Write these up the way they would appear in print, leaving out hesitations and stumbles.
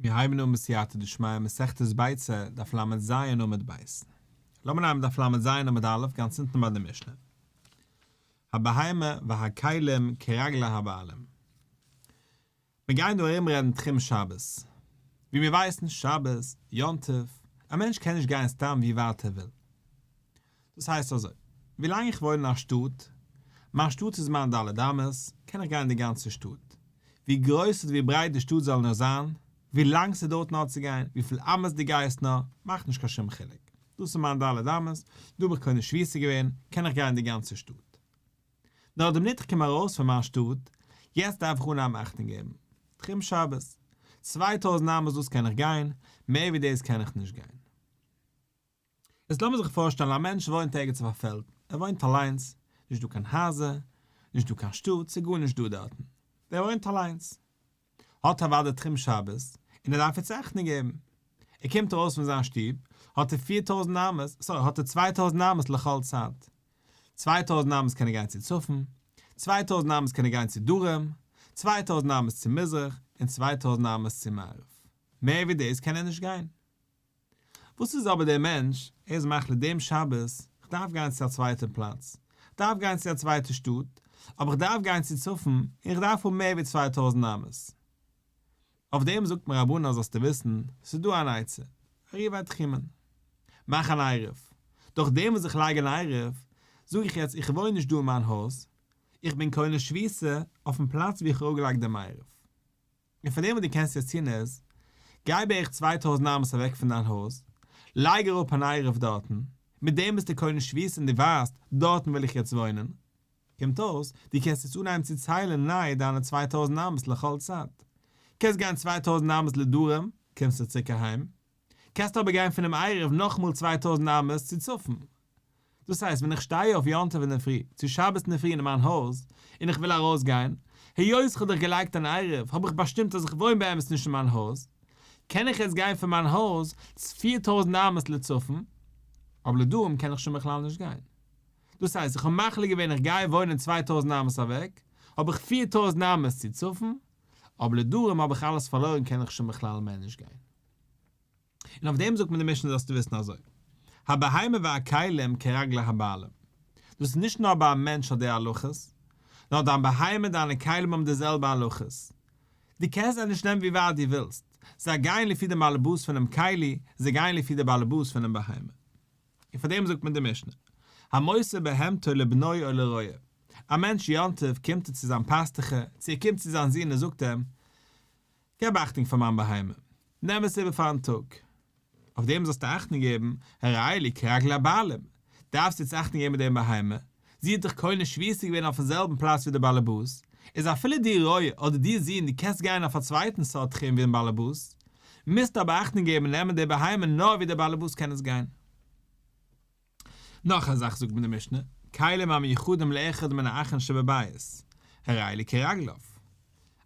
מיר הייבן אן בסייעתא דשמיא מסכת ביצה, דף לז עמוד ב'. לאמיר נעמען דף לז עמוד א', גאנץ אונטן ביי די משנה. הבהמה והכלים כרגלי הבעלים. מיר גייען דא ארומרעדן תחום שבת. ווי מיר ווייסן, שבת, יום טוב, א מענטש קען נישט גיין סתם ווי ווייט ער וויל. דאס הייסט אזוי, ווילאנג איך וואוין אין א שטאט, מיין שטאט איז מיין ד' אמות, קען איך גיין אין די גאנצע שטאט. ווי גרויס אדער ווי ברייט די שטאט זאל נאר זיין, ווי לאנג ס'דויערט נאר צו גיין, וויפיל אמות דו גייסט נאר, מאכט נישט קיין שום חילוק. דאס איז מיין ד' אמות, דא האב איך קונה שביתה געווען, קען איך גיין אין די גאנצע שטאט. נאר די מינוט איך קום ארויס פון מיין שטאט, יעצט דארף איך אנהייבן אכטונג געבן. תחום שבת. 2000 אמות דאס קען איך גיין, מער ווי דאס קען איך נישט גיין. איז לאמיר זיך פארשטעלן א מענטש וואוינט ערגעץ אויף א פעלד, ער וואוינט אליינס, נישט דא קיין הייזער, נישט דא קיין שטאט, ס'איז גארנישט דא דארטן, דער וואוינט אליינס, האט אוודאי תחום שבת, און ער דארף יעצט אכטונג געבן, ער קומט ארויס פון זיין שטוב, האט ער 4000 אמות, sorry, האט ער 2000 אמות לכל צד, 2000 אמות קען ער גיין צו צפון, 2000 אמות קען ער גיין צו דרום, 2000 אמות צו מזרח, און 2000 אמות צו מערב. מער ווי דאס קען ער נישט גיין. וואס איז אבער דער מענטש, ער איז מחליט דעם שבת, איך דארף גיין צו א צווייטע פלאץ, איך דארף גיין צו א צווייטע שטאט, אבער איך דארף גיין צו צפון, און איך דארף האבן מער ווי 2000 אמות. אויף דעם זאגט מיר רבנן אז זאלסטו וויסן, ס'איז דא אן עצה, עירובי תחומין. מאך אן עירוב. דורך דעם וואס איך לייג אן עירוב, זאג איך יעצט איך וואוין נישט דא אין מיין הויז, איך בין קונה שביתה אויפן פלאץ וואו איך האב אראפגעלייגט דעם עירוב. און פאר דעם וואס דו קענסט יעצט טון איז, גיי בערך 2000 אמות אוועק פון דיין הויז, לייג אראפ אן עירוב דארטן, מיט דעם ביסטו קונה שביתה און דו ווייסט, דארטן וויל איך יעצט וואוינען. קומט אויס, דו קענסט יעצט אנהייבן צו ציילן ניי דיינע 2000 אמות לכל צד. קענסט גיין 2000 אמות לדרום, קומסטו צוריק אהיים. קענסט אבער גיין פונעם עירוב נאכאמאל 2000 אמות צו צפון. דאס הייסט, ווען איך שטיי אויף יום טוב אינדערפרי, צו שבת אינדערפרי אין מיין הויז, און איך וויל ארויסגיין, היות איך האב דאך געלייגט אן עירוב, האב איך באשטימט אז איך וואוין באמת נישט אין מיין הויז, קען איך יעצט גיין פון מיין הויז 4000 אמות לצפון, אבער לדרום קען איך שוין בכלל נישט גיין. דאס הייסט, איך האב מחליט געווען איך גיי וואוינען 2000 אמות אוועק, האב איך 4000 אמות צו צפון, אבער לדרום האב איך אלעס פארלוירן קען איך שוין בכלל מער נישט גיין. און אויף דעם זאגט מען די משנה זאלסטו וויסן אזוי, הבהמה והכלים כרגלי הבעלים, דאס איז נישט נאר ביי א מענטש האט די הלכות, נאר דיין בהמה דיינע כלים האבן די זעלבע הלכות. דו קענסט זיי נישט נעמען ווי ווייט דו ווילסט, זיי גייען לפי דעם באלעבאס פונעם כלי, זיי גייען לפי דער באלעבאס פונעם בהמה. און פאר דעם זאגט מען די משנה, המוסר בהמתו לבנו או לרועה, א מענטש יום טוב קומט ער צו זיין פאסטוכער, צו ער קומט צו זיין זון און זאגט אים, געב אכטונג פאר מיין בהמה, נעם עס איבער פארן טאג. אויף דעם זאלסטו אכטונג געבן, הרי אלו כרגלי הבעלים, דארפסט יעצט אכטונג געבן מיט דעם בהמה, זי האט דאך קונה שביתה געווען אויפן זעלבן פלאץ ווי דער באלעבאס, איז אפילו דו רועה אדער דו זון דו קענסט גיין אויף א צווייטן סארט תחום ווי דעם באלעבאס, מוזטו אבער אכטונג געבן נעמען די בהמה נאר ווי דער באלעבאס קען עס גיין. נאך א זאך זאגט מיר די משנה, כלים המיוחדים לאחד מן האחין שבבית, הרי אלו כרגליו.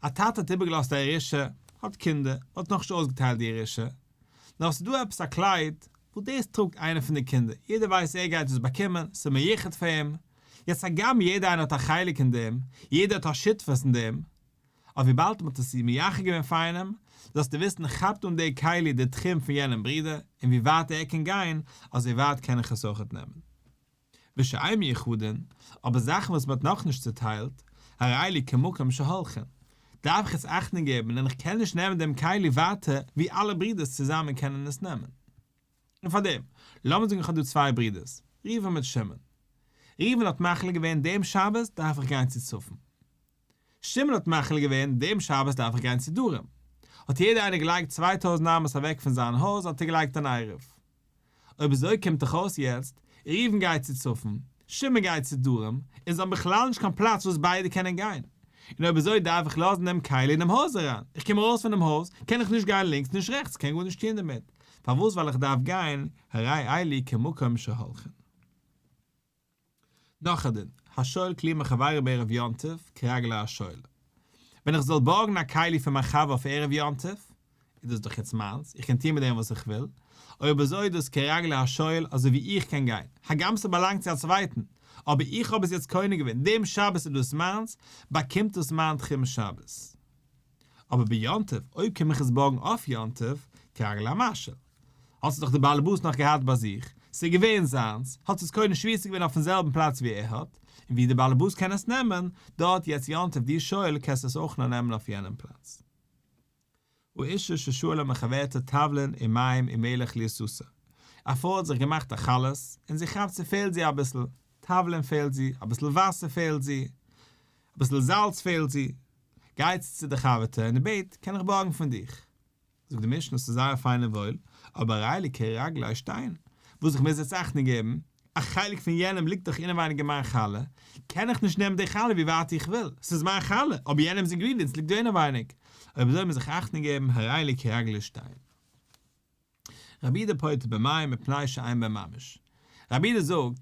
א טאטע האט איבערגעלאזט א ירושה, האט קינדער, האט נאכנישט אויסגעטיילט די ירושה, נאר ס'איז דא עפעס א קלייד וואס דאס טראגט איינער פון די קינדער, יעדער ווייסט ער גייט עס באקומען, ס'איז מיוחד פאר אים, יעצט הגם יעדער איינער האט א חלק אין דעם, יעדער האט א שותפות אין דעם, אבער וויבאלד מ'האט עס מייחד געווען פאר איינעם, זאלסטו וויסן כאפט אן די כלי די תחום פון יענעם ברודער, און ווי ווייט ער קען גיין, אזוי ווייט קען איך עס אויכעט נעמען. ושאין מיוחדין, אבער זאכן וואס מ'האט נאכנישט צוטיילט, הרי אלו כמקום שהולכין, דארף איך עס אכטונג געבן און איך קען נישט נעמען דעם כלי ווייטער ווי אלע ברודערס צוזאמען קענען עס נעמען. און פארדעם, לאמיר זאגן איך האב דא צוויי ברודערס, ראובן מיט שמעון. ראובן האט מחליט געווען דעם שבת דארף איך גיין צו צפון. שמעון האט מחליט געווען דעם שבת דארף איך גיין צו דרום. האט יעדער איינער געלייגט 2000 אמות אוועק פון זיין הויז האט ער געלייגט אן עירוב. אויב אזוי קומט דאך אויס יעצט, ראובן גייט צו צפון, שמעון גייט צו דרום, און זיי האבן בכלל נישט קיין פלאץ וואס ביידע קענען גיין. און אויב אזוי דארף איך לאזן דעם כלי אינעם הויז אריין, איך קום ארויס פונעם הויז, קען איך נישט גיין לינקס נישט רעכטס, קען גארנישט טון דערמיט. פארוואס? ווייל איך דארף גיין, הרי אלו כמקום שהולכין. נאך א דין, השואל כלי מחבירו בערב יום טוב, כרגלי השואל. ווען איך זאל בארגן א כלי פון מיין חבר אויף ערב יום טוב, איז דאס דאך יעצט מיינס, איך קען טון מיט דעם וואס איך וויל, אויב אזוי איז דאס כרגלי השואל אזוי ווי איך קען גיין, הגם ס'באלאנגט צו א צווייטן, אבער איך האב עס יעצט קונה געווען, דעם שבת איז דאס מיינס, באקומט דאס מיין תחום שבת. אבער ביום טוב, אויב קום איך עס בארגן אויף יום טוב, כרגלי המשאיל. האט עס דאך דער באלעבאס נאך געהאט ביי זיך, ס'איז געווען זיינס, האט עס קונה שביתה געווען אויפן זעלבן פלאץ ווי ער האט, און ווי דער באלעבאס קען עס נעמען, דארט יעצט יום טוב דו שואל קענסט עס אויך נאר נעמען אויף יענעם פלאץ. האשה ששאלה מחברתה תבלין ומים ומלח לעיסתה, א פרוי האט זיך געמאכט א חלות, און זי כאפט ס'פעלט זי אביסל, תבלין פעלט זי, אביסל וואסער פעלט זי, אביסל זאלץ פעלט זי, גייט זי צו די חבר'טע און בעט, קען איך בארגן פון דיך? זאגט די משנה ס'איז זייער פיין און וואויל, אבער הרי אלו כרגלי שתיהן, וואס איך מוז יעצט אכטונג געבן, א חלק פון יענעם ליגט דאך אינעווייניג אין מיין חלה, קען איך נישט נעמען די חלה ווי ווייט איך וויל, ס'איז מיין חלה, אבער יענעמ'ס ingredients ליגט דא אינעווייניג, אויב אזוי מוז איך אכטונג געבן, הרי אלו כרגלי שתיהן. רבי יהודה פוטר במים מפני שאין בהם ממש. רבי יהודה זאגט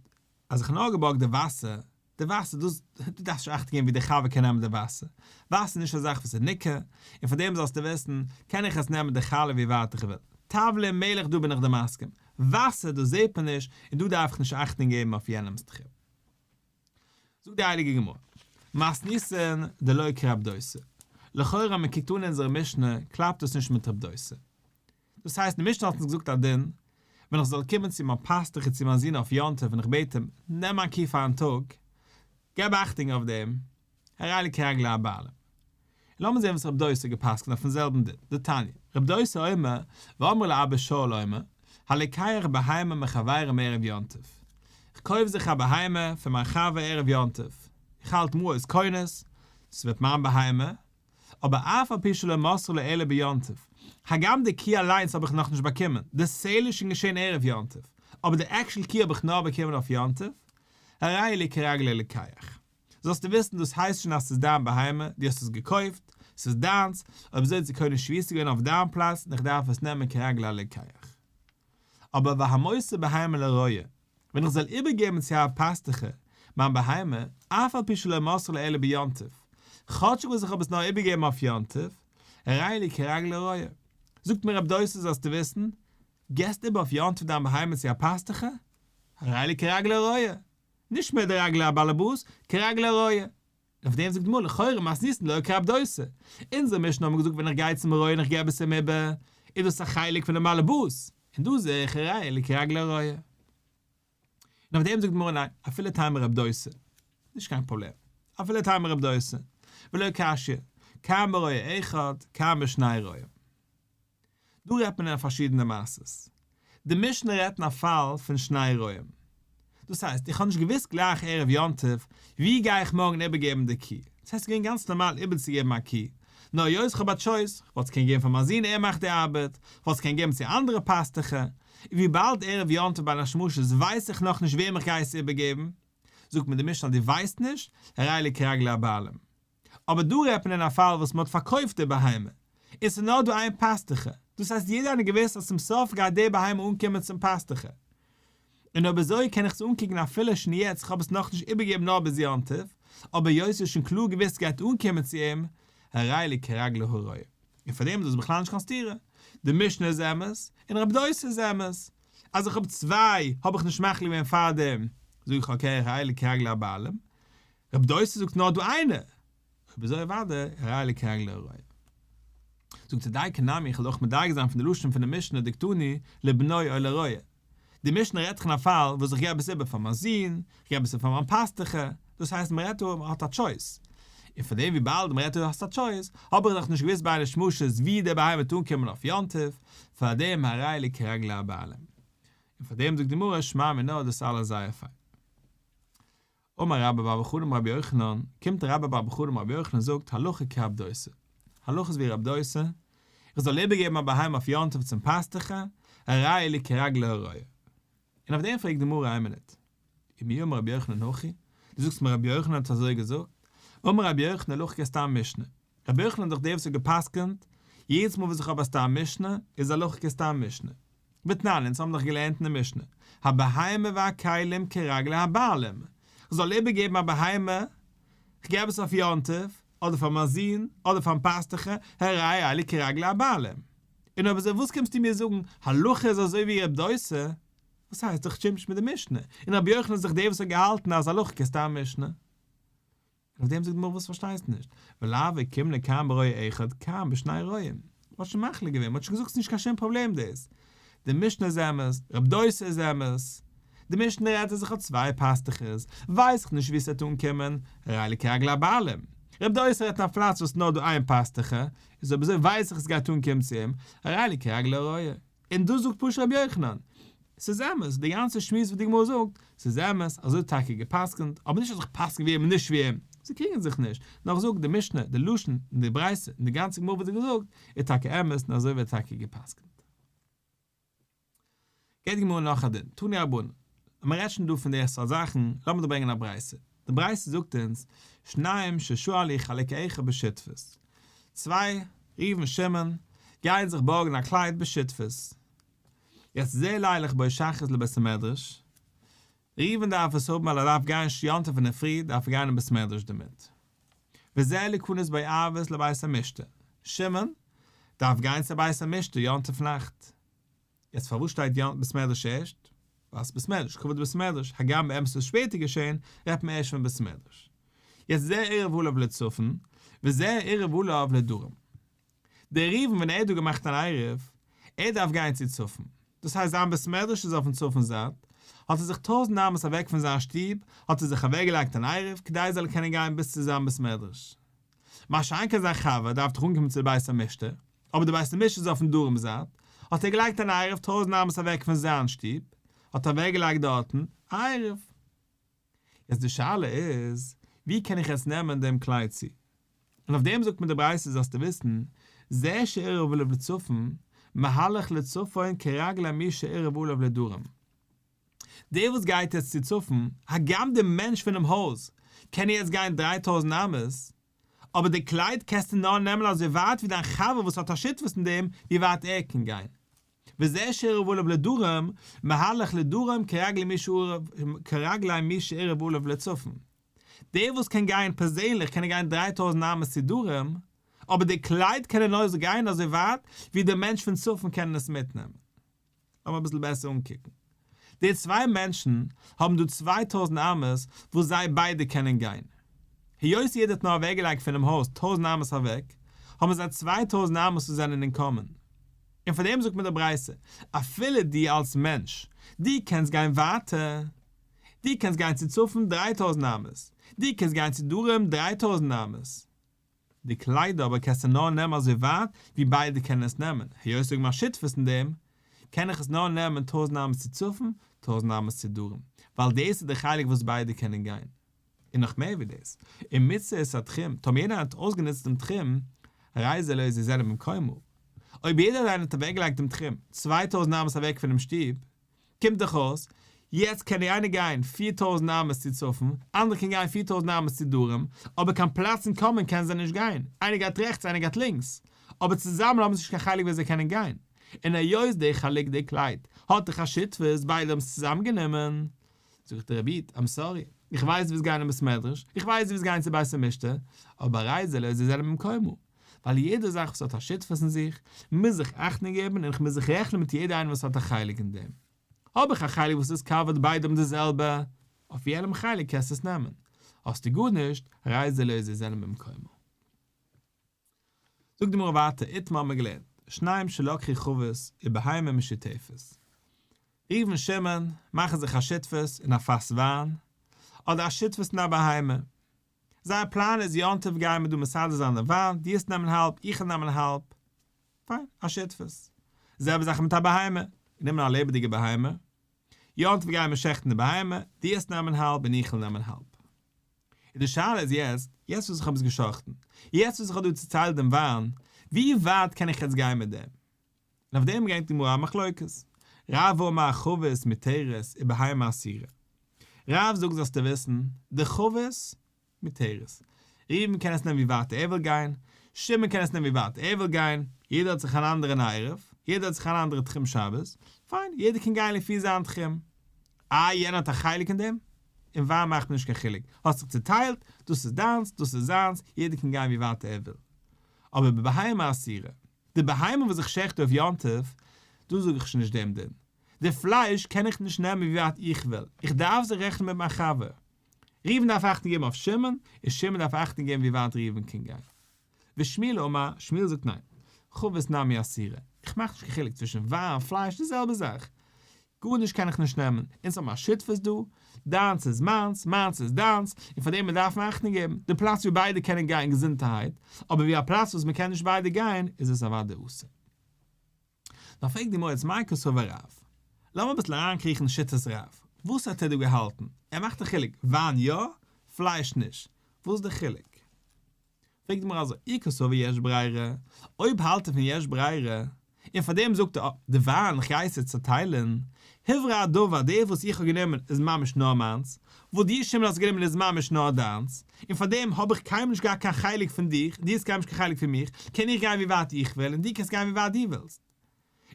אז איך האב נאר געבארגט די וואסער, די וואסער דאס, דו דארפסט נישט אכטונג געבן ווי די חבר קען נעמען די וואסער, וואסער איז נישט א זאך וואס איז ניכר, און פאר דעם זאלסטו וויסן, קען איך עס נעמען די חלה ווי ווייט איך וויל. תבלין מלח דא בין איך דיר מסכים, וואסער דאס זעט מען נישט, און דא דארף איך נישט אכטונג געבן אויף יענעמ'ס תחום. זאגט די הייליגע גמרא, מתניתין דלא כרב דוסא, לכאורה אז מען קוקט אן אונזערע משנה קלאפט דאס נישט מיט רב דוסא, דאס הייסט די משנה האט אונז געזאגט א דין, ווען איך זאל קומען צו מיין פאסטוך און צו מיין זון אויף יום טוב און איך בעט אים, נעם מיין קי פארן טאג, געב אכטונג אויף דעם, הרי אלו כרגלי הבעלים. און לאמיר זען וואס רב דוסא האט גע'פסק'נט אויפן זעלבן דין, דתניא, רב דוסא אומר, ואמרי לה אבא שאול אומר, הלוקח בהמה מחבירו מערב יום טוב. איך קויף זיך א בהמה פון מיין חבר ערב יום טוב, איך האלט מעות קונות, ס'ווערט מיין בהמה, אבער אף על פי שלא מסרה לו אלא ביום טוב, הגם די קי אליינס האב איך נאכנישט באקומען, די sale איז שוין געשען ערב יום טוב, אבער די actual קי האב איך נאר באקומען אויף יום טוב, הרי אלו כרגלי לוקח. זאלסטו וויסן דאס הייסט שוין אז ס'איז דיין בהמה, דו האסט עס געקויפט, ס'איז דיינס, אויב אזוי האט זי קונה שביתה געווען אויף דיין פלאץ און איך דארף עס נעמען כרגלי לוקח. אבער והמוסר בהמה לרועה, ווען איך זאל איבערגעבן צו א פאסטוכער מיין בהמה, אף על פי שלא מסרה לו אלא ביום טוב, כאטשיג וואס איך האב עס נאר איבערגעגעבן אויף יום טוב, הרי אלו כרגלי הרועה. זאגט מיר רב דוסא זאלסטו וויסן, געסט איבער אויף יום טוב דיין בהמה צו א פאסטוכער, הרי אלו כרגלי הרועה. נישט מער די רגלי הבעלעבאס, כרגלי הרועה. און אויף דעם זאגט די גמרא לכאורה מתניתין דלא כרב דוסא. אונזער משנה האבן מיר געזאגט ווען איך גיי צום רועה און איך געב עס אים איבער, איז דאס א חלק פונעם באלעבאס, און דא זעה איך הרי אלו כרגלי הרועה. און אויף דעם זאגט די גמרא ניין, אפילו תימא רב דוסא, נישט קיין פראבלעם, אפילו תימא רב דוסא, ולא קשיא, כאן ברועה אחד, כאן בשני רועים. דא רעדט מען אין פארשידענע מעשות. די משנה רעדט אין א פאל פון שני רועים. דאס הייסט, איך האב נישט געוואוסט גלייך ערב יום טוב ווי גיי איך מארגן איבערגעבן די קי. דאס הייסט ס'איז געווען גאנץ נארמאל איבערצוגעבן א קי, נאר היות איך האב א choice, כ'וואלט עס קענען געבן פאר מיין זון ער מאכט די ארבעט, כ'וואלט עס קענען געבן צו אנדערע פאסטוכער, און וויבאלד ערב יום טוב בין השמשות ווייס איך נאכנישט וועם איך גיי עס איבערגעבן, זאגט מיר די משנה אז דו ווייסט נישט, הרי אלו כרגלי הבעלים. אבער דא רעדט מען אין א פאל וואס מען האט פארקויפט די בהמה, און ס'איז נאר דא איין פאסטוכער, דאס הייסט יעדער איינער געוואוסט אז צום סוף גייט די בהמה אנקומען צום פאסטוכער, און אויב אזוי קען איך עס אנקוקן אפילו שוין יעצט כ'האב עס נאכנישט איבערגעגעבן נאר ביז יום טוב, אבער היות ס'איז שוין קלאר געוואוסט ס'גייט אנקומען צו אים, הרי אלו כרגלי הרועה. און פאר דעם איז דאס בכלל נישט קיין סתירה, די משנה איז אמת, און רב דוסא איז אמת, אז איך האב צוויי האב איך נישט מחליט געווען פארדעם, זאג איך okay הרי אלו כרגלי הבעלים, רב דוסא זאגט נאר דא איינער, אויב אזוי אוודאי הרי אלו כרגלי הרועה. זאגט ער דייקא נמי איך וועל אויך מדייק זיין פון די לשון פון די משנה דקתני לבנו או לרועה. די משנה רעדט זיך אין א פאל וואס איך געב עס איבער פאר מיין זון, איך געב עס איבער פאר מיין פאסטוכער, דאס הייסט מען רעדט דא מען האט א choice. און פאר דעם וויבאלד מען רעדט דא האסט א choice, האב איך דאך נישט געוואוסט בין השמשות ווי די בהמה וועט אנקומען אויף יום טוב, פאר דעם הרי אלו כרגלי הבעלים. און פאר דעם זאגט די גמרא שמע מינה דאס איז אלעס זייער פיין. אמר רבה בר בר חנה אמר רבי יוחנן, קומט רבה בר בר חנה אמר רבי יוחנן זאגט הלכה כרב דוסא, הלכה איז ווי רב דוסא, איך זאל איבערגעבן א בהמה אויף יום טוב צום פאסטוכער, הרי אלו כרגלי הרועה. און אויף דעם פרעגט די גמרא איין מינוט, ומי אמר רבי יוחנן הכי, דו זאגסט מיר רבי יוחנן האט אזוי געזאגט, אמר רבי יוחנן הלכה כסתם משנה, רבי יוחנן איז דאך דער וואס האט גע'פסק'נט, יעדעס מאל וואס איך האב א סתם משנה, איז הלכה כסתם משנה. ותנן, אונז האבן דאך געלערנט אין די משנה, הבהמה והכלים כרגלי הבעלים, כ'זאל איבערגעבן א בהמה, כ'געב עס אויף יום טוב, אדער פאר מיין זון, אדער פארן פאסטוכער, הרי אלו כרגלי הבעלים. און אויב אזוי וואס קומסטו מיר זאגן, הלכה איז אזוי ווי רב דוסא? וואס הייסט? דאך שטימט נישט מיט די משנה, און רבי יוחנן איז דאך דער וואס האט געהאלטן אז הלכה כסתם משנה. אויף דעם זאגט די גמרא וואס פארשטייסטו נישט? ולאו אוקימנא כאן ברועה אחד כאן בשני רועים. מען האט שוין מחליט געווען, מען האט שוין געזאגט ס'איז נישט קיין שום פראבלעם דאס. די משנה איז אמת, רב דוסא איז אמת. די משנה רעדט אז איך האב צוויי פאסטוכערס, ווייס איך נישט וואו ס'וועט אנקומען, הרי אלו כרגלי הבעלים. רב דוסא רעדט אין א פלאץ וואס נאר דא איין פאסטוכער, איז אויב אזוי ווייס איך ס'גייט אנקומען צו אים, הרי אלו כרגלי הרועה. און דאס זאגט פשוט רבי יוחנן. ס'איז אמת, די גאנצע שמועס וואס די גמרא זאגט, ס'איז אמת, אזוי האט טאקע גע'פסק'נט, אבער נישט אז איך פסק'ן ווי אים און נישט ווי אים, זיי קריגן זיך נישט, נאר איך זאג די משנה, די לשון, און די ברייתא, און די גאנצע גמרא וואס האט געזאגט, איז טאקע אמת און אזוי ווערט טאקע גע'פסק'נט. גייט די גמרא נאך א דין, תנו רבנן, אז מען רעדט שוין דא פון די סארט זאכן, לאמיר דא ברענגען א ברייתא, די ברייתא זאגט אונז, שניים ששאלו חלוק אחד בשותפות, צוויי, ראובן שמעון, גייען זיך בארגן א קלייד בשותפות. יעצט זה לילך בו שחרית לבית המדרש, ראובן דארף עס האבן ווייל ער דארף גיין יום טוב אינדערפרי דארף ער גיין אין בית מדרש דערמיט. וזה ליכנס בו ערבית לבית המשתה, שמעון דארף גיין צו בית המשתה יום טוב נאכט. יעצט פארוואס שטייט יא בית מדרש ערשט? ווייל ס'איז בית מדרש, כבוד בית מדרש, הגם באמת איז עס שפעטער געשען, רעדט מען ערשט פון בית מדרש. יעצט זה עירב עליו לצפון, וזה עירב עליו לדרום. דער ראובן ווען ער האט דא געמאכט אן עירוב, ער דארף גיין צו צפון, דאס הייסט זיין בית מדרש איז אויפן צפון זייט, האט ער זיך טויזנט אמות אוועק פון זיין שטוב, האט ער זיך אוועק געלייגט אן עירוב כדי ער זאל קענען גיין ביז צו זיין בית מדרש. מה שאין כן זיין חבר דארף דאך אנקומען צו די בית המשתה, אבער די בית המשתה איז אויפן דרום זייט, האט ער געלייגט אן עירוב טויזנט אמות אוועק פון זיין שטוב, האט ער אוועק געלייגט דארטן א עירוב. יעצט די שאלה איז, ווי קען איך יעצט נעמען דעם קלייד צו? און אויף דעם זאגט מיר די ברייתא זאלסטו וויסן, זה שעירב עליו לצפון, מהלך לצפון כרגלי מי שעירב עליו לדרום. דער וואס גייט יעצט צו צפון, הגם דער מענטש פונעם הויז קען יעצט גיין דריי טויזנט אמות, אבער די קלייד קענסטו נאר נעמען אזוי ווייט ווי דיין חבר וואס האט א שותפות אין דעם, ווי ווייט ער קען גיין. וזה שעירב עליו לדרום, מהלך לדרום כרגלי מי שעירב עליו לצפון. דער וואס קען גיין פערזענליך קען ער גיין דריי טויזנט אמות צו דרום, אבער די קלייד קען ער נאר גיין אזוי ווייט ווי דער מענטש פון צפון קען עס מיטנעמען. לאמיר אביסל בעסער אנקוקן. די צוויי מענטשן האבן דא צוויי טויזנט אמות וואס זיי ביידע קענען גיין. היות יעדער האט נאר אוועקגעלייגט פונעם הויז טויזנט אמות אוועק, האבן זיי צוויי טויזנט אמות וואס זענען אין קאמאן. און פאר דעם זאגט מיר די ברייתא, אפילו דו אלס מענטש, דו קענסט גיין ווייטער, דו קענסט גיין צו צפון דריי טויזנט אמות, דו קענסט גיין צו דרום דריי טויזנט אמות. די קליידער אבער קענסטו נאר נעמען אזוי ווייט ווי ביידע קענען עס נעמען, היות איך האב א שותפות אין דעם, קען איך עס נאר נעמען טויזנט אמות צו צפון, טויזנט אמות צו דרום, ווייל דאס איז די חלק וואס ביידע קענען גיין. און נאך מער ווי דאס, אם מיצה את התחום, טאמער יעדער האט אויסגענוצט דעם תחום, הרי זה לא יזיזנו ממקומה. אויב יעדער איינער האט אוועקגעלייגט דעם תחום צוויי טויזנט אמות אוועק פונעם שטוב, קומט דאך אויס, יעצט קען איינער גיין פיר טויזנט אמות צו צפון, אנדערע קען גיין פיר טויזנט אמות צו דרום, אבער קיין פלאץ אין קאמאן קענען זיי נישט גיין, איינער גייט רעכטס איינער גייט לינקס, אבער צוזאמען האבן זיי נישט קיין חלק ווי זיי קענען גיין, און היות דער חלוק די קלייד האט דאך א שותפות ביידע האבן עס צוזאמען גענומען, זאגט דער רבי איד, I'm sorry, איך ווייס דו ווילסט גיין אין בית מדרש, איך ווייס דו ווילסט גיין צו בית המשתה, אבער הרי זה לא יזיזנו ממקומו, ווייל יעדע זאך וואס האט א שותפות אין זיך, מוז איך אכטונג געבן און איך מוז זיך רעכענען מיט יעדע איינער וואס האט א חלק אין דעם. האב איך א חלק וואס איז covered ביידע האבן די זעלבע, אויף יענעם חלק קענסטו עס נעמען. האסטו גארנישט, הרי זה לא יזיזנו ממקומו. זאגט די גמרא ווייטער, איתמר האט מען געלערנט, שניים שלקחו חבית ובהמה משותפת. ראובן שמעון מאכן זיך א שותפות אין א פאס וויין, אדער א שותפות אין א בהמה. זייער פלאן איז יום טוב גייען מיר דא מסדר זיין די וויין, דו וועסט נעמען האלב, איך וועל נעמען האלב, פיין, א שותפות. זעלבע זאך מיט א בהמה, גענומען א לעבעדיגע בהמה, יום טוב גייען מיר שעכטן די בהמה, דו וועסט נעמען האלב און איך וועל נעמען האלב. און די שאלה איז יעצט, יעצט וואס איך האב עס געשאכטן, יעצט וואס איך האב דא צוטיילט דעם וויין, ווי ווייט קען איך יעצט גיין מיט דעם? און אויף דעם ברענגט די גמרא א מחלוקת, רב אמר חבית מותרת ובהמה אסורה. רב זאגט זאלסטו וויסן, די חבית מותרת. ראובן קען עס נעמען ווי ווייט ער וויל גיין, שמעון קען עס נעמען ווי ווייט ער וויל גיין, יעדער האט זיך אן אנדערן עירוב, יעדער האט זיך אן אנדערע תחום שבת, פיין, יעדער קען גיין לפי זיין תחום. איי יענער האט א חלק אין דעם? אין וויין מאכט מען נישט קיין חילוק, האסט זיך צוטיילט, דאס איז דיינס, דאס איז זיינס, יעדער קען גיין ווי ווייט ער וויל. אבער בבהמה אסורה, די בהמה וואס איך שעכט אויף יום טוב, דא זאג איך שוין נישט דעם דין. די פלייש קען איך נישט נעמען ווי ווייט איך וויל, איך דארף זיך רעכענען מיט מיין חבר. ראובן דארף אכטונג געבן אויף שמעון, און שמעון דארף אכטונג געבן ווי ווייט ראובן קען גיין. ושמואל אמר, שמואל זאגט ניין, חבית נמי אסירא, איך מאך נישט קיין חילוק צווישן וויין און פלייש, די זעלבע זאך, גארנישט קען איך נישט נעמען, אונז האבן א שותפות דא, דיינס איז מיינס, מיינס איז דיינס, און פאר דעם מען דארף מען אכטונג געבן, די פלאץ ווי ביידע קענען גיין געזונטערהייט, אבער ווי א פלאץ וואס מען קען נישט ביידע גיין, איז עס אוודאי אסור. נאר פרעגט די גמרא יעצט מאי קסבר רב, לאמיר אביסל אריינקריכן אין שיטת רב, וואס האט ער דא געהאלטן, ער מאכט א חילוק, וויין יא, פלייש נישט, וואס איז די חילוק? פרעגט די גמרא אזוי, אי קסבר יש ברירה, אויב האלט ער פון יש ברירה, און פאר דעם זאגט ער, אה, די וויין איך גיי עס יעצט צעטיילן, הוברר הדבר, דער וואס איך האב גענומען איז ממש נאר מיינס, וואס דו שמעון האסט גענומען איז ממש נאר דיינס, און פאר דעם האב איך קיינמאל נישט געהאט קיין חלק פון דיך, און דו האסט קיינמאל נישט קיין חלק פון מיך, קען איך גיין ווי ווייט איך וויל און דו קענסט גיין ווי ווייט דו ווילסט.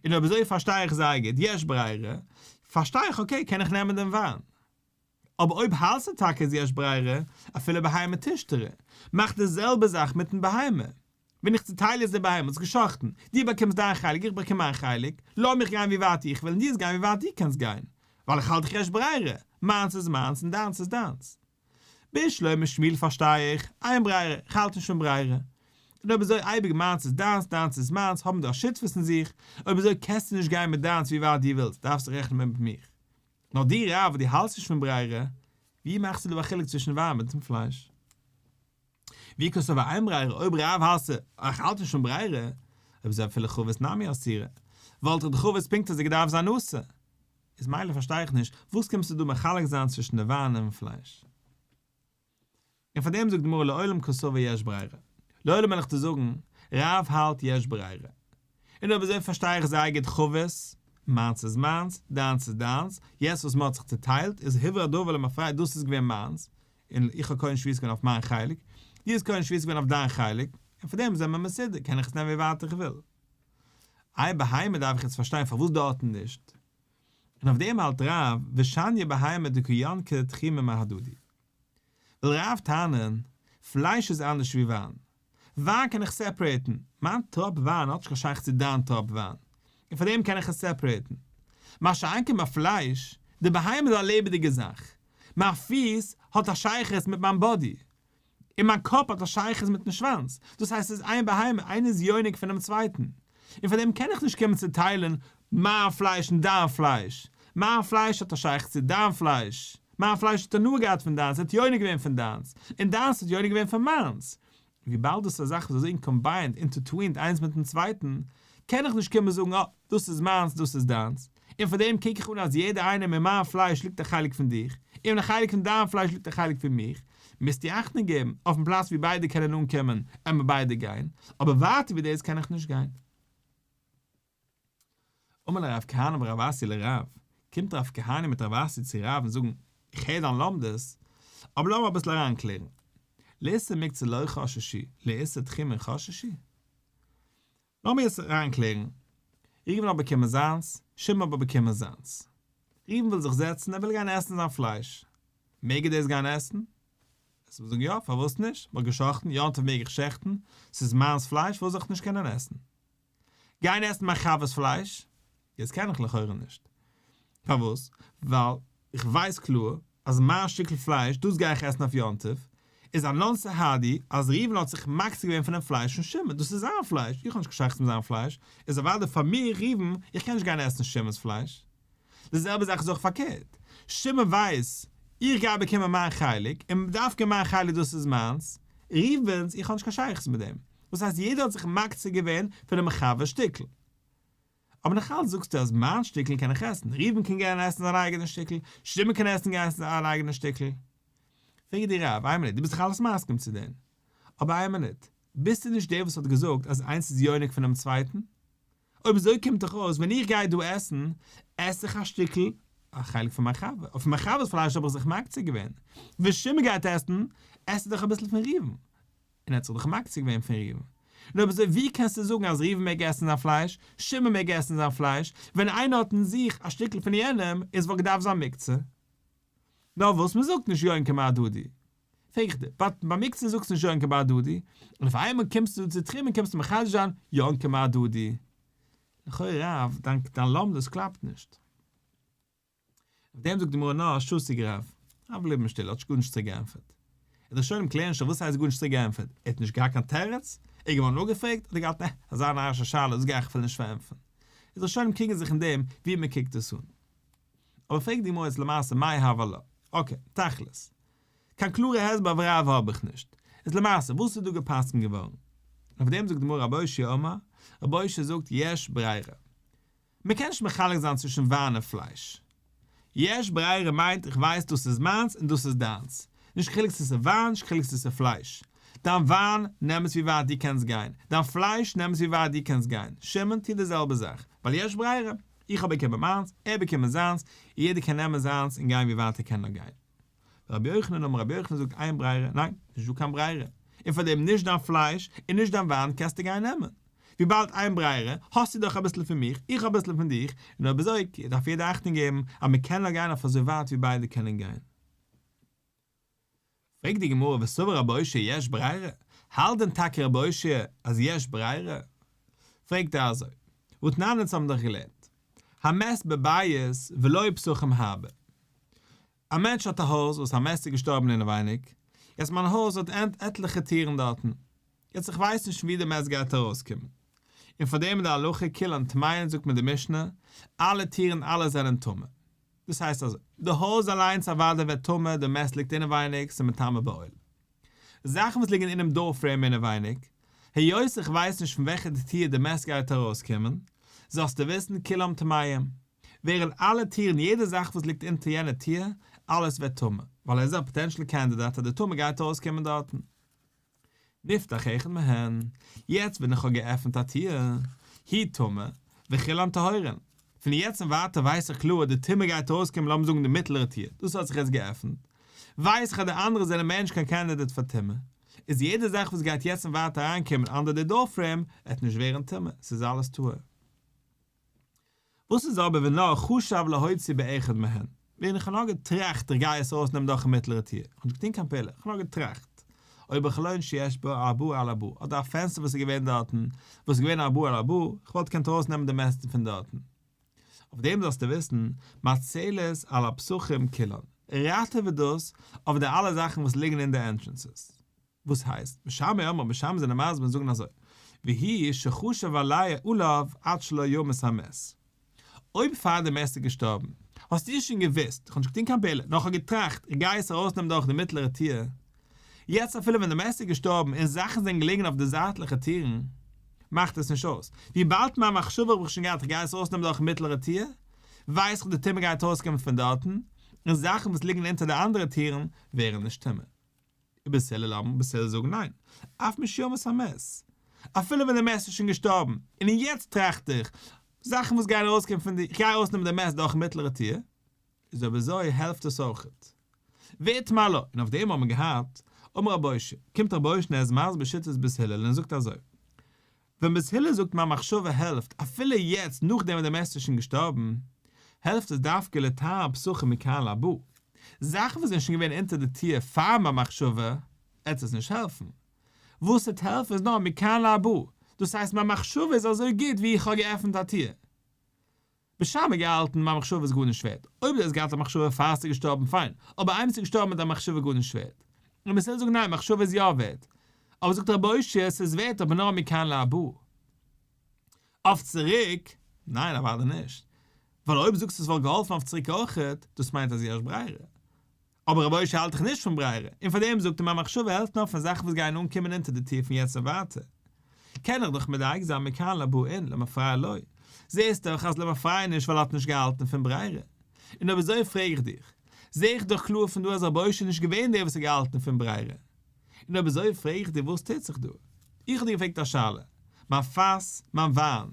און אויב אזוי פארשטיי איך זייער גוט, יש ברירה, פארשטיי איך okay קען איך נעמען דעם וויין. אבער אויב האלטסטו טאקע אז יש ברירה, אפילו בהמה תשתרי, מאך די זעלבע זאך מיטן בהמה. ווען איך צוטייל יעצט די בהמה, האסט גע'שחט'ן, דו באקומסט דיין חלק, איך באקום מיין חלק, לאז מיך גיין ווי ווייט איך וויל און דו זאלסט גיין ווי ווייט דו קענסט גיין, ווייל איך האלט דאך יש ברירה, מיינס איז מיינס און דיינס איז דיינס. בשלמא שמואל פארשטיי איך, אין ברירה, איך האלט נישט פון ברירה. און אויב אזוי אייביג מיינס איז דיינס, דיינס איז מיינס, האבן דא א שותפות אין זיך, אויב אזוי קענסטו נישט גיין מיט דיינס ווי ווייט דו ווילסט, דארפסט זיך רעכענען מיט מיך. נאר דו רב וואס דו האלטסט נישט פון ברירה, ווי מאכסטו דא א חילוק צווישן וויין מיטן פלייש? ואי קסבר אין ברירה, אויב רב האלטסטו איך האלט נישט פון ברירה, אויב אזוי אפילו חבית נמי אסירא, וואלט דאך די חבית פונקט אזוי געדארפט זיין אסור. איז מילא פארשטיי איך נישט, וואס קומסטו דא מחלק זיין צווישן די וויין און פלייש? און פאר דעם זאגט די גמרא לעולם קסבר יש ברירה. לעולם וועל איך דיר זאגן, רב האלט יש ברירה. און אויב אזוי פארשטיי איך זייער גוט חבית, מיינס איז מיינס, דיינס איז דיינס, יעצט וואס מען האט זיך צוטיילט איז הוברר הדבר למפרע דאס איז געווען מיינס, און איך האב קונה שביתה געווען אויף מיין חלק, דו האסט קונה שביתה געווען אויף דיין חלק, און פאר דעם זענען מיר מסודר, קען איך עס נעמען ווי ווייט איך וויל. איי בהמה דארף איך יעצט פארשטיין פארוואס דארטן נישט? און אויף דעם האלט רב, ושאני בהמה דקא ינקא תחומין מהדדי. וויל רב טענה'ן, פלייש איז אנדערש ווי וויין. וויין קען איך separate ן, מיין טראפ וויין האט נישט קיין שייכות צו דיין טראפ וויין, און פאר דעם קען איך עס separate ן. מה שאין כן ביי פלייש, די בהמה איז א לעבעדיגע זאך, מיין פיס האט א שייכות מיט מיין body, און מיין קאפ האט א שייכות מיטן שוואנץ, דאס הייסט ס'איז איין בהמה, איינער איז יונק פונעם צווייטן, און פאר דעם קען איך נישט קומען צוטיילן מיין פלייש און דיין פלייש, מיין פלייש האט א שייכות צו דיין פלייש, מיין פלייש האט הנאה געהאט פון דיינס, האט יונק געווען פון דיינס, און דיינס האט יונק געווען פון מיינס, וויבאלד דאס איז א זאך וואס איז אזוי combined, intertwined איינס מיטן צווייטן, קען איך נישט קומען זאגן אה, דאס איז מיינס, דאס איז דיינס, און פאר דעם קוק איך אן אז יעדער איינער אין מיין פלייש ליגט א חלק פון דיך, און אין א חלק פון דיין פלייש ליגט א חלק פון מיך, מוזטו אכטונג געבן, אויפן פלאץ ווי ביידע קענען אנקומען, עמער ביידע גיין, אבער ווייטער ווי דאס קען איך נישט גיין. אמר ליה רב כהנא ורב אסי לרב, קומט רב כהנא מיט רב אסי צו רב און זאגן, איך הער דיין לומדות, אבער לאמיר אביסל אריינקלערן. לאיסור מוקצה לא חששו, לאיסור תחומין חששו? לאמיר יעצט אריינקלערן. ראובן האט באקומען זיינס, שמעון האט באקומען זיינס. ראובן וויל זיך זעצן, ער וויל גיין עסן זיין פלייש. מעג ער דאס גיין עסן? עס וועט זאגן יא, פארוואס נישט? מ'האט גע'שחט'ן, יום טוב מעג איך שעכטן, ס'איז מיינס פלייש, פארוואס זאל איך נישט קענען עסן? גיין עסן מיין חבר'ס פלייש? דאס קען איך לכאורה נישט. פארוואס? ווייל איך ווייס קלאר אז מיין שטיקל פלייש, דאס גיי איך עסן אויף יום טוב, איז אנן סהדי אז ראובן האט זיך מקצה געווען פונעם פלייש פון שמעון, דאס איז זיין פלייש, איך האב נישט קיין שייכות מיט זיין פלייש, איז אוודאי פאר מיר ראובן, איך קען נישט גיין עסן שמעון'ס פלייש. די זעלבע זאך איז אויך פארקערט, שמעון ווייס, איך גיי באקומען מיין חלק, און דווקא מיין חלק דאס איז מיינס, ראובן'ס, איך האב נישט קיין שייכות מיט דעם. דאס הייסט יעדער האט זיך מקצה געווען פונעם חבר'ס שטיקל. אבער נאכאלץ זאגסטו אז מיין שטיקל קען איך עסן, ראובן קען גיין עסן זיין אייגענע שטיקל, שמעון קען עסן גיין עסן זיין אייגענע שטיקל. פרעג דיר רב, איין מינוט, דו ביסט דאך אלעס מסכים צו דעם. אבער איין מינוט, ביסטו נישט דער וואס האט געזאגט אז איינס איז יונק פונעם צווייטן? אויב אזוי קומט דאך אויס ווען איך גיי דא עסן, עס איך א שטיקל, א חלק פון מיין חבר, אויף מיין חבר'ס פלייש האב איך זיך מקצה געווען. ווען שמעון גייט עסן, עסט ער דאך אביסל פון ראובן. און ער האט זיך דאך מקצה געווען פון ראובן. און אויב אזוי ווי קענסטו זאגן אז ראובן מעג עסן זיין פלייש, שמעון מעג עסן זיין פלייש, ווען איינער האט אין זיך א שטיקל פון יענעם, איז וואלט געדארפט זיין מוקצה. נאר וואס מ'זאגט נישט יונקא מהדדי. פרעג איך דיר, ביי מוקצה זאגסטו נישט יונקא מהדדי, און אויף איינמאל קומסטו צו תחומין קומסטו מחדש זיין יונקא מהדדי. לכאורה רב, דיין לומדות קלאפט נישט. אויף דעם זאגט די גמרא נאר שתיק רב. רב געבליבן שטיל, האט גארנישט צוריק געענטפערט. די ראשונים קלערן שוין וואס הייסט גארנישט צוריק געענטפערט? ער האט נישט געהאט קיין תירוץ? ער איז געווארן אפגעפרעגט? האט ער געהאלטן אה, אזא נארישע שאלה דאס גיי איך אפילו נישט פארענטפערן. די ראשונים קריגן זיך אין דעם ווי מען קוקט עס אן. אבער פרעגט די גמרא יעצט למעשה מאי הוה עלה? אקעי, תכלית. קיין קלארע הסבר אויף רב האב איך נישט. איז למעשה וואס איז דא גע'פסק'נט געווארן? און אויף דעם זאגט די גמרא רבי אושעיא אמר, רבי אושעיא זאגט יש ברירה. מען קען נישט מחלק זיין צווישן וויין און פלייש. יש ברירה מיינט איך ווייס דאס איז מיינס און דאס איז דיינס. נישט קיין חילוק צו ס'איז וויין נישט קיין חילוק צו ס'איז פלייש. דיין וויין, נעם עס ווי ווייט דו קענסט גיין. דיין פלייש, נעם עס ווי ווייט דו קענסט גיין. שמעון, טו די זעלבע זאך. ווייל יש ברירה. איך האב באקומען מיינס, ער האט באקומען זיינס, און יעדער קען נעמען זיינס און גיין ווי ווייט ער קען נאר גיין. רבי יוחנן אמר רבי יוחנן זאגט אין ברירה, ניין, נישט דא קיין ברירה, און פאר דעם נישט דיין פלייש און נישט דיין וויין קענסטו גיין נעמען, וויבאלד אין ברירה, האסטו דאך אביסל פון מיך, איך האב אביסל פון דיך, און אויב אזוי דארף יעדער אכטונג געבן אז מען קען נאר גיין אויף אזוי ווייט ווי ביידע קענען גיין. פרעגט די גמרא וסבר רבי אושעיא יש ברירה, האלט דען טאקע רבי אושעיא אז יש ברירה? פרעגט ער אזוי, והתנן אונז האבן דאך געלערנט, המת בבית ולו פתחים הרבה, א מענטש האט א הויז וואס א מת איז געשטארבן אינעווייניג, יעצט מיין הויז האט עטליכע טירן דארטן, יעצט איך ווייס נישט פון ווי די מת גייט ארויסקומען, און פאר דעם איז די הלכה כולן טמאין זאגט מיר די משנה, אלע טירן אלע זענען טמא. דאס הייסט אזוי, די הויז אליינס אוודאי ווערט טמא, די מת ליגט אינעווייניג, ס'איז מטמא באוהל. זאכן וואס ליגן אינעם door frame אינעווייניג, היות איך ווייס נישט פון וועלכע טיר די מת גייט ארויסקומען, זאלסטו וויסן כולם טמאים, ווערן אלע טירן יעדע זאך וואס ליגט אונטער יענע טיר, אלעס ווערט טמא, ווייל ער איז א potential candidate אז די טומאה גייט ארויסקומען דארטן. נפתח אחד מהן, יעצט ווען איך האב געעפנט א טיר, הוא טמא, וכולן טהורין. פון יעצט און ווייטער ווייס איך קלאר אז די טומאה גייט ארויסקומען לאמיר זאגן די מיטלערע טיר, דאס האט זיך יעצט געעפנט, ווייס איך אז די אנדערע זענען מער נישט קיין candidate פאר טומאה, איז יעדע זאך וואס גייט יעצט און ווייטער אריינקומען under די door frame, עט נישט ווערן טמא, ס'איז אלעס טהור. וואס איז אבער ווען נאר חשב להוציא באחד מהן? ווען איך האב נאר געטראכט איך גיי עס ארויסנעמען דורכן מיטלערע טיר, איך האב נישט געטון קיין פעולה, איך האב נאר געטראכט, או בחלון שיש בו ארבעה על ארבעה, אדער א פענסטער וואס איז געווען דארטן, וואס איז געווען ארבעה על ארבעה, איך וואלט געקענט ארויסנעמען די מעסטן פון דארטן. אויף דעם זאלסטו וויסן, מצלת על הפתחים כולן, ראטעווע דאס אויף די אלע זאכן וואס ליגן אין די entrances. וואס הייסט? בית שמאי אומרים, בית שמאי זענען מסביר און זאגן אזוי, והוא שחשב עליו עד שלא ימות המת. אויב פאר די מת איז געשטארבן, האסטו שוין געוואוסט, איך האב נישט געטון קיין פעולה, נאר איך האב געטראכט, איך גיי עס ארויסנעמען דורך די מיטלערע טיר. יעצט אפילו ווען די מת איז געשטארבן און זאכן זענען געלעגן אויף די זייטליכע טירן, מאכט עס נישט אויס. וויבאלד מיין מחשבה האב איך שוין געהאט איך גיי עס ארויסנעמען דורכן מיטלערע טיר, ווייס איך די טומאה גייט ארויסקומען פון דארטן, און זאכן וואס ליגן אונטער די אנדערע טירן ווערן נישט טמא. ובית הלל אומרים, בית הלל זאגן ניין, אף משימות המת, אפילו ווען די מת איז שוין געשטארבן, און יעצט טראכט איך, זאכן וואס גייען ארויסקומען פון די, איך גיי ארויסנעמען די מת דורכן מיטלערע טיר, איז אויב אזוי העלפט עס אויכעט. ואיתמר עלה, און אויף דעם האט מען געהאט, אמר רבי אושעיא, קומט רבי אושעיא און ער איז מסביר שיטת בית הלל און זאגט אזוי, ווען בית הלל זאגט מיין מחשבה העלפט אפילו יעצט נאכדעם ווען די מת איז שוין געשטארבן, העלפט עס דווקא לטהר פתחים מכאן להבא. זאכן וואס זענען שוין געווען אונטער די טיר פאר מיין מחשבה, עט עס נישט העלפן. וואס עט העלפן איז נאר מכאן להבא, דאס הייסט מיין מחשבה איז אזוי גוט ווי איך האב געעפנט א טיר. בית שמאי געהאלטן מיין מחשבה איז גארנישט ווערט, אויב דו האסט געהאט א מחשבה פאר ס'איז געשטארבן פיין, אבער איינמאל ס'איז געשטארבן איז דיין מחשבה גארנישט ווערט. און בית הלל זאגט ניין מחשבה איז יא ווערט. אבער זאגט רבי אושעיא ס'איז ווערט אבער נאר מכאן להבא. אויף צוריק? ניין אוודאי נישט. ווייל אויב זאגסטו ס'וואלט געהאלפן אויף צוריק אויכעט, דאס מיינט אז יש ברירה. אבער רבי אושעיא האלט דאך נישט פון ברירה, און פאר דעם זאגט ער מיין מחשבה העלפט נאר פון זאכן וואס גייען אנקומען אונטער די טיר פון יעצט און ווייטער. קען איך דאך מדייק זיין מכאן להבא אין למפרע לא. זעסט דאך אז למפרע נישט ווייל ער האט נישט געהאלטן פון ברירה. און אויב אזוי פרעג איך דיך, זע איך דאך קלאר פון דא אז רבי אושעיא איז נישט געווען דער וואס האט געהאלטן פון ברירה. און אויב אזוי פרעג איך דיר וואס טוט זיך דא? איך האב דיר געפרעגט א שאלה. מיין פאס, מיין וויין.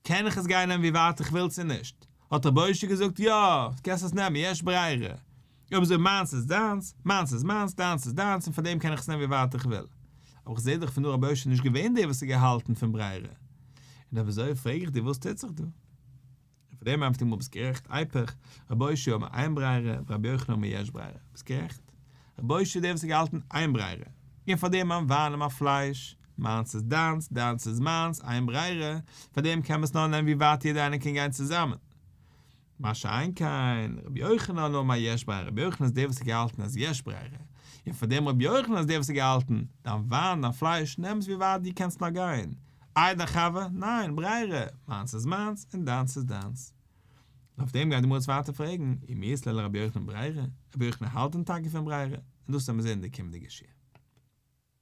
קען איך עס גיין נעמען ווי ווייט איך וויל צו נישט? האט רבי אושעיא געזאגט יא, קענסט עס נעמען, יש ברירה. אויב אזוי מיינס איז דיינס, מיינס איז מיינס, דיינס איז דיינס און פאר דעם קען איך עס נעמען ווי ווייט איך וויל. אבער איך זע דאך פון דא רבי אושעיא איז נישט געווען דער וואס האט געהאלטן פון ברירה. און אויב אזוי פרעג איך דיר וואס טוט זיך דא? און פאר דעם ענטפערט די גמרא ביסט גערעכט איפוך, רבי אושעיא אמר אין ברירה ורבי יוחנן אמר יש ברירה, ביסט גערעכט, רבי אושעיא איז דער וואס האט געהאלטן אין ברירה, און פאר דעם מיין וויין און מיין פלייש, מיינס איז דיינס, דיינס איז מיינס, אין ברירה, פאר דעם קען מען עס נאר נעמען ווי ווייט יעדער איינער קען גיין צוזאמען. מה שאין כן רבי יוחנן אמר יש ברירה, רבי יוחנן איז דער וואס האט געהאלטן אז יש ברירה, און פאר דעם רבי יוחנן איז דער וואס האט געהאלטן, דיין וויין, דיין פלייש, נעם עס ווי ווייט דו קענסט נאר גיין, איי דיין חבר, ניין, ברירה, מיינס איז מיינס און דיינס איז דיינס. און אויף דעם גייט די גמרא יעצט ווייטער פרעגן, ומי אית ליה לרבי יוחנן ברירה, רבי יוחנן האלט דען טאקע פון ברירה? און דאס וועלן מיר זען אין די קומענדיגע שיעור.